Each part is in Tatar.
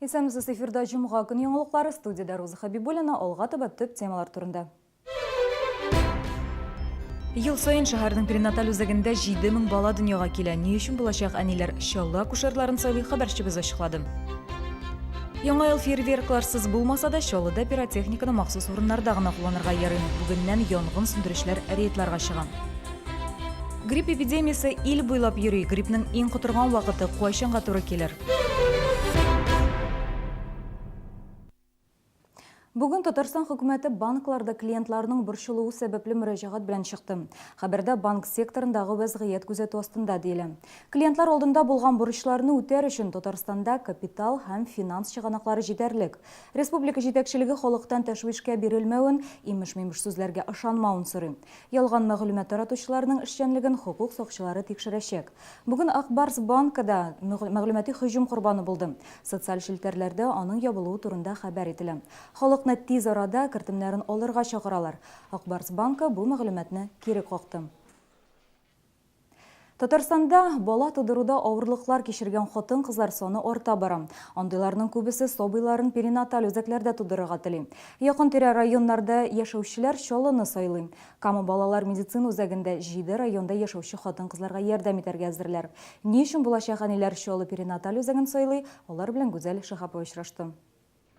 Исәнмесез, эфирда җомга көн яңалыклары, студиядә Роза Хәбибуллина, алга таба төп темалар турында. Ел саен шәһәрнең перинаталь үзәгендә 7000 бала дөньяга килә. Ни өчен булачак әниләр Чаллы акушерларын сайлый, хәбәрчебез ачыклады. Яңа ел фейерверкларсыз булмаса да, Чаллыда пиротехниканы махсус урыннарда гына кулланырга ярый. Бүгеннән янгын сүндерүчеләр рейдларга чыга. Грипп эпидемиясе ил буйлап йөри. Гриппның иң котырган вакыты кайчанга туры килер? Бүген Татарстан хөкүмәте банкларда клиентларның борчылуы сәбәпле мөрәҗәгать белән чыкты. Хәбәрдә банк секторындагы вәзгыять күзәтү астында диелә. Клиентлар алдында булган бурычларны үтәр өчен Татарстанда капитал һәм финанс чыганаклары җитәрлек. Республика җитәкчелеге халыктан тәшвишкә бирелмәвен, имеш-мимеш сүзләргә ышанмавын сорый. Ялган мәгълүмат таратучыларның эшчәнлеген хокук сакчылары тикшерәчәк. Бүген Ак Барс банкы да мәгълүмати һөҗүм корбаны булды. Социаль челтәрләрдә аның ябылуы турында хәбәр ителә. Халыкны тиз арада кертемнәрен алырга чакыралар. Ак Барс банкы бу мәгълүматны кире какты. Татарстанда бала тудыруда авырлыклар кичергән хатын-кызлар саны арта бара. Андыйларның күбесе сабыйларын перинаталь үзәкләрдә тудырырга тели. Якын-тирә районнарда яшәүчеләр Чаллыны сайлый. Кама балалар медицина үзәгендә җиде районда яшәүче хатын-кызларга ярдәм итәргә әзерләр. Ни өчен булачак әниләр Чаллы перинаталь үзәген сайлый, алар белән Гүзәл Шиһапова очрашты.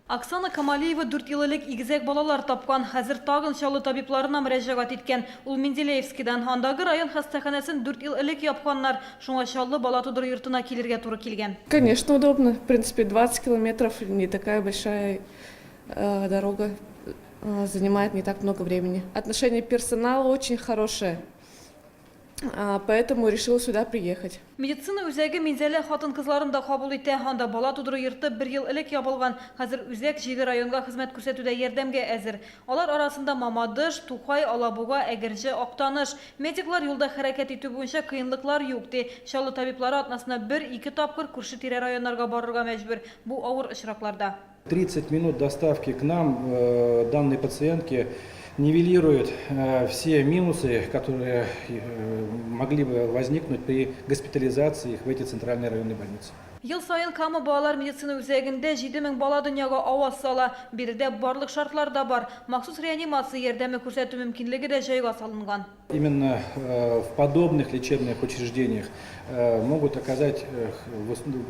Оксана Камалиева дүрт ел элек игезәк балалар тапкан. Хәзер тагын Чаллы табибларына мөрәҗәгать иткән. Ул Менделеевскидан. Андагы район хастаханәсен дүрт ел элек япканнар. Шуңа Чаллы бала тудыру йортына килергә туры килгән. Конечно, удобно. В принципе, 20 километров не такая большая дорога. Занимает не так много времени. Отношение персонала очень хорошее, поэтому решила сюда приехать. Медицина үзәге Минзәлә хатын-кызларын да кабул итә. Анда бала тудыру йорты бер ел элек ябылган. Хәзер үзәк җиде районга хезмәт күрсәтүдә ярдәмгә әзер. Алар арасында Мамадыш, Тукай, Алабуга, Әгерҗе, Актаныш. Медиклар юлда хәрәкәт итү буенча кыенлыклар юк, ди. Чаллы табиблары атнасына бер-ике тапкыр күрше-тирә районнарга барырга мәҗбүр. Бу авыр очракларда. 30 минут доставки к нам э, данной пациентки нивелирует э, все минусы, которые э, могли бы возникнуть при госпитализации их в эти центральные районные больницы. Ел саен Кама балалар медицина үзәгендә 7000 бала дөньяга аваз сала. Биредә барлык шартлар да бар. Махсус реанимация ярдәме күрсәтү мөмкинлеге дә җайга салынган. Именно в подобных лечебных учреждениях могут оказать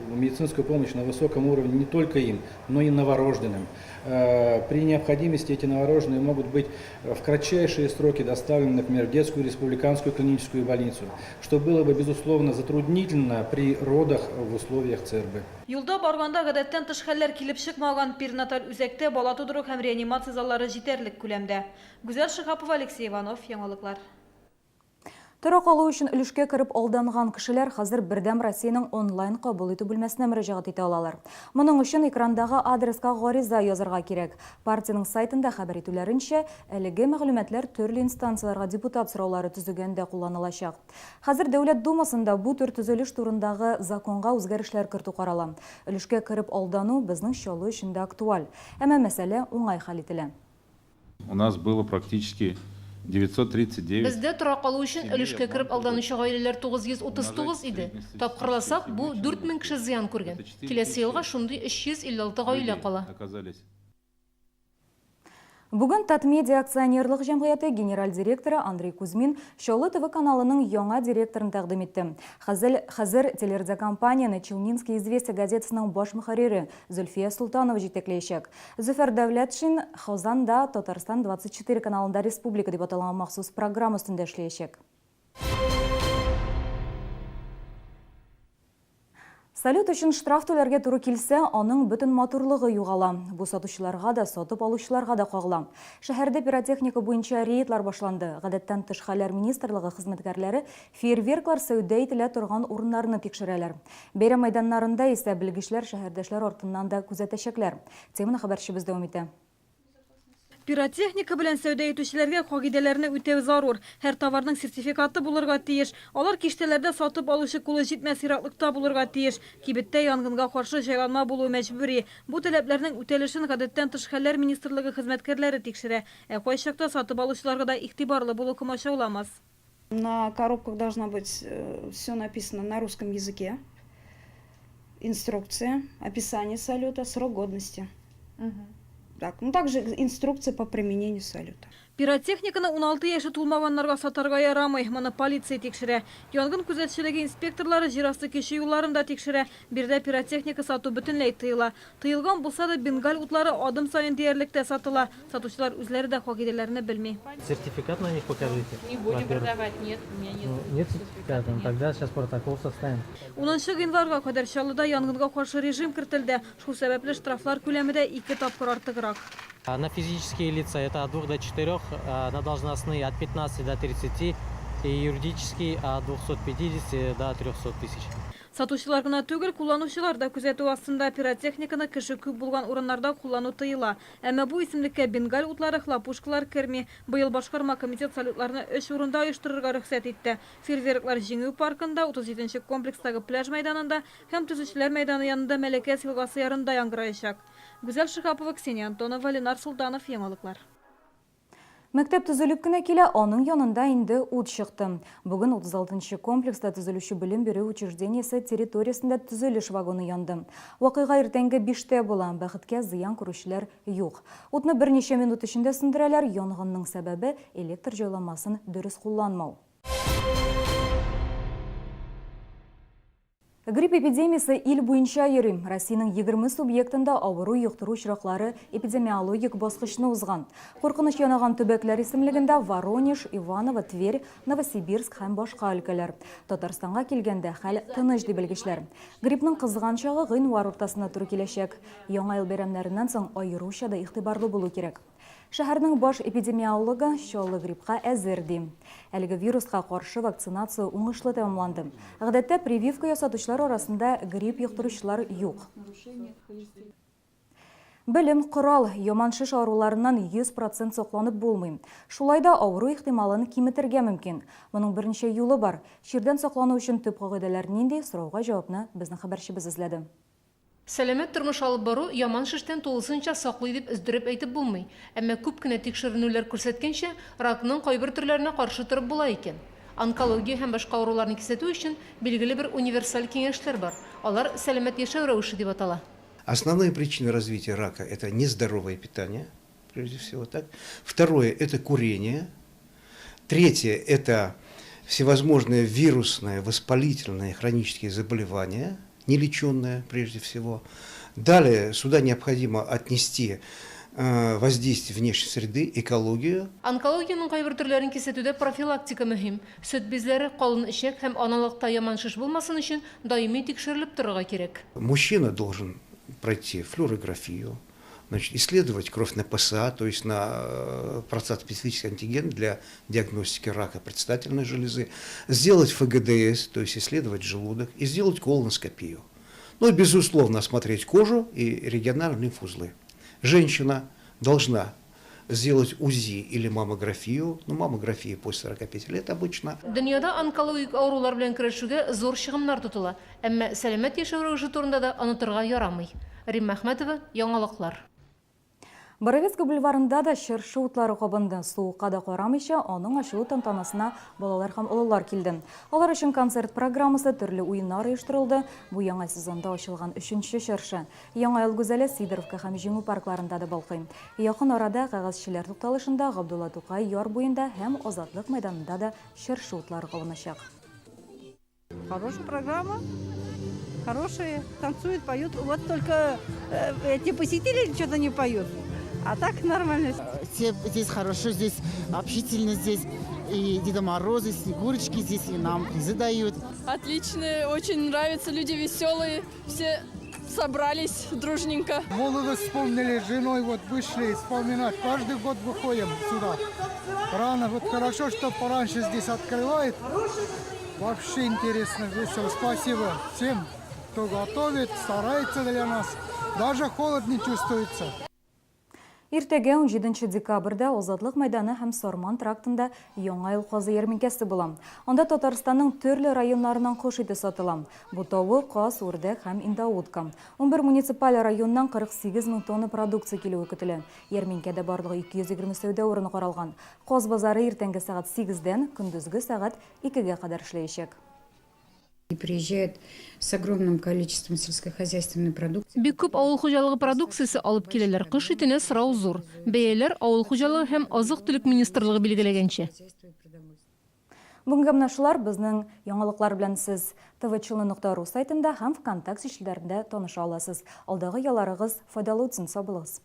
медицинскую помощь на высоком уровне не только им, но и новорожденным. При необходимости эти новорожденные могут быть в кратчайшие сроки доставлены, например, в детскую республиканскую клиническую больницу, что было бы, безусловно, затруднительно при родах в условиях ЦРБ. Юлда барганда гадәттән тыш хәлләр килеп чыкмаган, перинаталь үзәктә бала тудыру һәм реанимация заллары җитәрлек күләмдә. Гүзәл Шиһапова, Алексей Иванов, Яңалыклар. Торак алу өчен өлешкә кереп алданган кешеләр хәзер Бердәм Россиянең онлайн кабул итү бүлмәсенә мөрәҗәгать итә алалар. Моның өчен экрандагы адреска гариза язарга кирәк. Партиянең сайтында хәбәр итүләренчә, әлеге мәгълүматлар төрле инстанцияләргә депутат сораулары төзегәндә кулланылачак. Хәзер Дәүләт Думасында бу төр төзелеш турындагы законга үзгәрешләр кертү карала. Өлешкә кереп алдану безнең Чаллы өчен дә актуаль. Әмма мәсьәлә уңай хәл ителә. У нас было практически 939 Бездә торак алу өчен өлешкә кереп алданучы гаиләләр 939 иде. Тапкырласак, бу 4000 кеше зыян күргән. Киләсе елга шундый 356 гаилә кала. Бүген Татмедиа акционерлык җәмгыяте генераль директоры Андрей Кузьмин Чаллы ТВ каналының яңа директорын тәкъдим итте. Хәзел, хәзер телерадиокомпанияне Челнинские известия газетасының баш мөхәррире Зөлфия Солтанова җитәкләячәк. Зөфәр Дәүләтшин Казанда Татарстан 24 каналында Республика дип аталган махсус программа өстендә эшләячәк. Салют өчен штраф түләргә туры килсә, аның бөтен матурлыгы югала. Бу сатучыларга да, сатып алучыларга да кагыла. Шәһәрдә пиротехника буенча рейдлар башланды. Гадәттән тыш хәлләр министрлыгы хезмәткәрләре фейерверклар сәүдә ителә торган урыннарны тикшерәләр. Бәйрәм мәйданнарында исә белгечләр шәһәрдәшләр артыннан да күзәтәчәкләр. Теманы хәбәрчебез дәвам итә. Пиротехника белән сәүдә итүчеләргә кагыйдәләрне үтәү зарур. Һәр товарның сертификаты булырга тиеш. Алар киштәләрдә сатып алучы кулы җитмәс ераклыкта булырга тиеш. Кибеттә янгынга каршы җайланма булуы мәҗбүри. Бу таләпләрнең үтәлешен Гадәттән тыш хәлләр министрлыгы хезмәткәрләре тикшерә. Ә кайчакта сатып алучыларга да игътибарлы булу комачауламас. На коробках должно быть все написано на русском языке. Инструкция, описание салюта, срок годности. Так, ну также инструкция по применению салюта. Пиротехниканы 16 яше тулмаганнарга сатарга ярамый, моны полиция тикшерә. Янгын күзәтчелеге инспекторлары җир асты кичү юлларын да тикшерә. Биредә пиротехника сату бөтенләй тыела. Тыелган булса да, бенгаль утлары адым саен диярлек тә сатыла. Сатучылар үзләре дә кагыйдәләрне белми. Сертификат на них покажите. Не будем продавать, нет, у меня нет. Ну, нет сертификата, ну, тогда сейчас протокол составим. Унынчы гыйнварга кадәр Чаллыда янгынга каршы режим кертелде. Шул сәбәпле штрафлар күләме дә ике тапкыр артыграк. На физические лица это от 2 до 4, на должностные от 15 до 30 и юридические от 250 до 300 тысяч. Сатучылар гына түгел, кулланучылар да күзәтү астында. Пиротехниканы кеше күп булган урыннарда куллану тыела. Әмма бу исемлеккә бенгаль утлары, хлопушкалар керми. Быел башкарма комитет салютларны өч урында оештырырга рөхсәт итте. Фейерверклар Җиңү паркында, 37 нче комплекстагы пляж мәйданында һәм Төзүчеләр мәйданы янында Мәләкәс елгасы ярында яңгыраячак. Гүзәл Шиһапова, Ксения Антонова, Ленар Солтанов, Яңалыклар. Мәктәп төзелеп кенә килә, аның янында инде ут чыкты. Бүген 36 нчы комплекста төзелүче белем бирү учреждениесе территориясендә төзелеш вагоны янды. Вакыйга иртәнге биштә була. Бәхеткә, зыян күрүчеләр юк. Утны берничә минут эчендә сүндерәләр, янгынның сәбәбе, электр җайланмасын дөрес кулланмау. Грипп эпидемиясе ил буенча йөри. Россиянең 20 субъектында авыру йоктыру очраклары эпидемиологик баскычны узган. Куркыныч янаган төбәкләр исемлегендә Воронеж, Иваново, Тверь, Новосибирск һәм башка өлкәләр. Татарстанга килгәндә, хәл тыныч, ди белгечләр. Гриппның кызган чагы гыйнвар уртасына туры киләчәк. Яңа ел бәйрәмнәреннән соң аеруча да игътибарлы булу кирәк. Шәһәрнең баш эпидемиологы Чаллы гриппка әзер, ди. Әлеге вируска каршы вакцинация уңышлы тәмамланды. Гадәттә, прививка ясатучылар арасында грипп йоктыручылар юк. Белем, корал, яман шеш авыруларыннан 100 процент сакланып булмый. Шулай да авыру ихтималын киметергә мөмкин. Моның берничә юлы бар. Чирдән саклану өчен төп кагыйдәләр нинди, сорауга җавапны безнең хәбәрчебез эзләде. Сәламәт тормыш алып бару яман шештән тулысынча саклый дип өздереп әйтеп булмый. Әмма күп кенә тикшеренүләр күрсәткәнчә, ракның кайбер төрләренә каршы торып була икән. Онкология һәм башка авыруларны кисәтү өчен билгеле бер универсаль киңәшләр бар. Алар сәламәт яшәү рәвеше дип атала. Основные причины развития рака это нездоровое питание, прежде всего так. Второе это курение. Третье это всевозможные вирусные, воспалительные, хронические заболевания, нелеченные прежде всего. Далее сюда необходимо отнести э, воздействие внешней среды, экологию. Онкологиянең кайбер төрләрен кисәтүдә профилактика мөһим. Сөт бизләре, калын эчәк һәм аналыкта яман шеш булмасын өчен даими тикшерелеп торырга кирәк. Мужчина должен пройти флюорографию, значит, исследовать кровь на ПСА, то есть на э, простат-специфический антиген для диагностики рака предстательной железы, сделать ФГДС, то есть исследовать желудок, и сделать колоноскопию. Ну и, безусловно, осмотреть кожу и региональные лимфоузлы. Женщина должна сделать УЗИ или маммографию, ну, маммография после 45 лет обычно. Дөньяда онкологик авырулар белән көрәшүгә зур чыгымнар тотыла. Әмма сәламәт яшәү рәвеше турында да онытырга ярамый. Римма Әхмәтова, Яңалыклар. Боровецкий бульварында да чыршы утлары кабынды. Суыкка да карамыйча, аның ачылу тантанасына балалар һәм олылар килде. Алар өчен концерт программасы, төрле уеннар оештырылды. Бу яңа сезонда ачылган өченче чыршы. Яңа ел гүзәле Сидоровка һәм Җиңү паркларында да балкый. Якын арада Кәгазьчеләр тукталышында, Габдулла Тукай яр буенда һәм Азатлык мәйданында да чыршы утлары кабыначак. Хорошая программа, хорошие, танцуют, поют. Вот только э, эти посетители что-то не поют. А так нормально. Все здесь хорошо, здесь общительно здесь. И Деда Морозы, и Снегурочки здесь, и нам призы дают. Отлично, очень нравится, люди веселые, все собрались дружненько. Молодость вспомнили, с женой вот вышли вспоминать. Каждый год выходим сюда. Рано, вот хорошо, что пораньше здесь открывает. Вообще интересно, весело. Спасибо всем, кто готовит, старается для нас. Даже холод не чувствуется. Иртәгә, унҗиденче декабрьдә, Азатлык мәйданы һәм Сарман трактында Яңа ел казы ярминкәсе була. Анда Татарстанның төрле районнарыннан кош ите сатыла. Бу тавык, каз, үрдәк һәм индоутка. Унбер муниципаль районнан 48 мең тонна продукция килүе көтелә. Ярминкәдә барлыгы 220 сәүдә урыны каралган. Каз базары иртәнге сәгать сигездән көндезге сәгать икегә кадәр эшләячәк. Приезжают с огромным количеством сельскохозяйственной продукции. Бик күп авыл хуҗалыгы продукциясе алып киләләр. Кош итенә сорау зур. Бәяләр Авыл хуҗалыгы һәм азык-төлек министрлыгы билгеләгәнчә. Бүгенгә менә шулар. Безнең яңалыклар белән сез tvchilny.ru сайтында һәм ВКонтакте челтәрендә таныша аласыз. Алдагы ялларыгыз файдалы үтсен, сау булыгыз!